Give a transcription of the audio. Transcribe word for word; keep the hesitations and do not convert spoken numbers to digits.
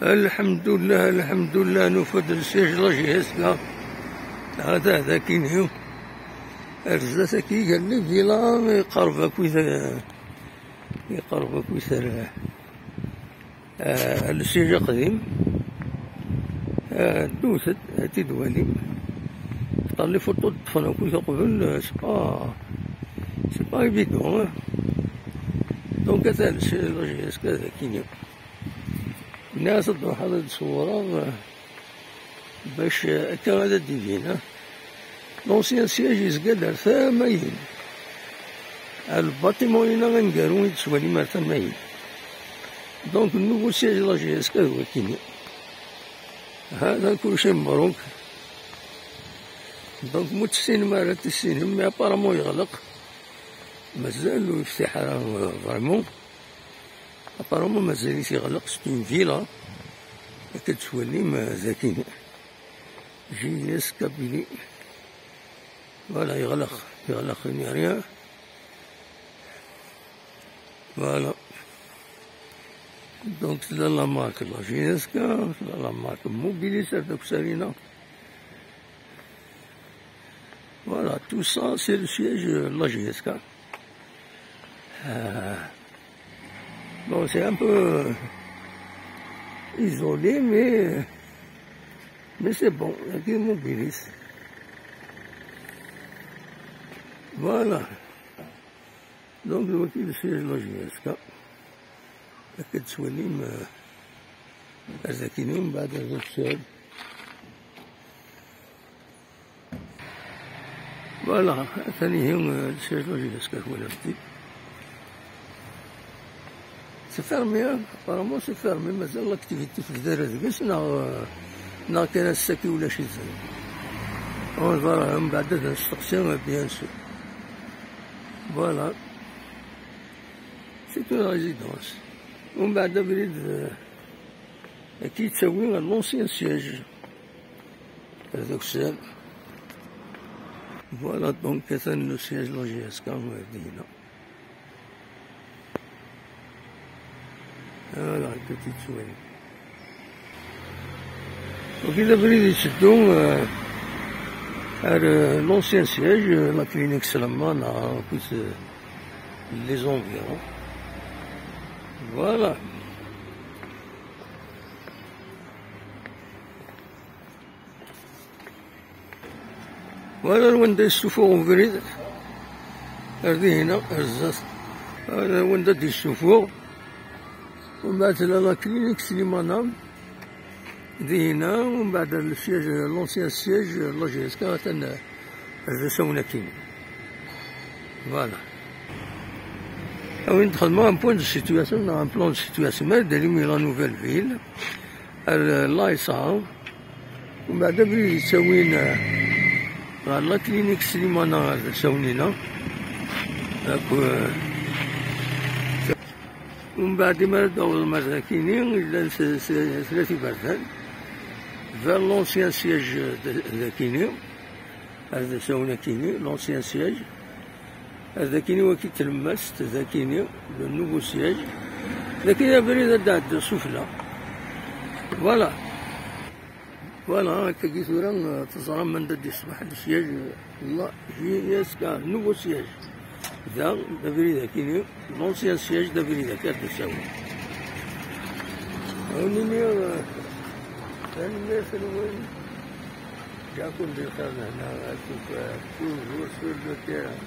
Lḥemdullah, lḥemdullah, nufa-d le siège la J S K. Hada, hada kini. Ar zdat-agi, gar les villas, iqerreb akk i ta-, iqerreb akk i ta-, ah, le siège aqdim. Ah, ddut-d, ad t-id-walim. Qqaren les photos d-ṭṭfen akk i uqbel, c'est pas, c'est pas évident, hein. Donc, atan le siège la J S K, hada kini. Nniɣ-as ad d-ruḥeḍ ad d-ṣewwreḍ, eh, bac, eh, akka ad d-ibin, eh. L'ancien siège yezga-d ar tama-yin. Ar lbatiman-ina aneggaru i d-tettwalim ar tama-yin. Donc, le nouveau siège la J S K d wakini. Hada kulci mebruk. Donc, ma ur tessinem ara, ad tissinem, mais apparemment yeɣleq. Mazal ur yeftiḥ ara, eh, vraiment. Apparemment mazal-it yeɣleq, c'est une villa. Akka d-tettwalim, euh, dagi. J S Kabylie. Voilà, yeɣleq, yeɣleq, il n'y a rien. Voilà. Donc, c'est la marque, la J S K, c'est la marque Mobilis, c'est la Sarina. Voilà, tout ça, c'est le siège de la J S K. Euh, bon, c'est un peu isolé, mais, mais c'est bon, il y a des mobilistes. Voilà. Donc, le siège de la J S K. Akka d-tettwalim, euh, ar dagi, mbeɛd ar dagi. Voilà, atan ihi, euh, le siège la J S K, twalamt-t-id. C'est fermé, hein. Apparemment, c'est fermé. Mazal l'activité tebda deg-s, neɣ, euh, neɣ kan ass-agi ulac-iten. On verra, mbeɛd ad nesteqsi, euh, bien sûr. Voilà. C'est une résidence. Mbeɛd abrid, euh, ad k-yettawi à l'ancien siège. Ar d akessar. Voilà, donc, atan le siège la J S K, euh, dinna. Voilà, akka i tt-id-tettwalim. Donc, d abrid yetteddu, euh, ar, euh, l'ancien siège, euh, la clinique Selma, neɣ akkit, euh, les environs. Voilà. Voilà wanda yessufuɣ ubrid. Ar dihina, ar zdat. Voilà wanda d-yessufuɣ. Umbeɛd tella la clinique Slimana. Dihina, umbeɛd le siège, l'ancien siège, la J S K, atan, euh, ar d asawen akkin. Voilà. A win d-xedmeɣ un point de situation, neɣ un plan de situation, ma d-alim la nouvelle ville, ar, euh, la yesɛa. Umbeɛd abrid yettawin, eh, ɣer la clinique Slimana ar d asawen-ina. Ak, eh, umbeɛd imi ara d-tawḍem ar dakini, llan s, s, tlata iberdan. Vers l'ancien siège d, dakini, ar d asawen akini, l'ancien siège. Ar dakini waki tlemmast, dakini, le nouveau siège. Dakini abrid ad d-ɛeddi sufella. Voilà. Voilà, akkagi tura, eh, teẓram anda d-iṣbeḥ le siège, la J S K, nouveau siège. Da, d abrid akini, l'ancien siège d abrid akka d-nessawen. Ad nini, eh, tanemmirt-nwen. Ǧǧan-ken di lxir lehna, ad tufam, toujours sur le terrain.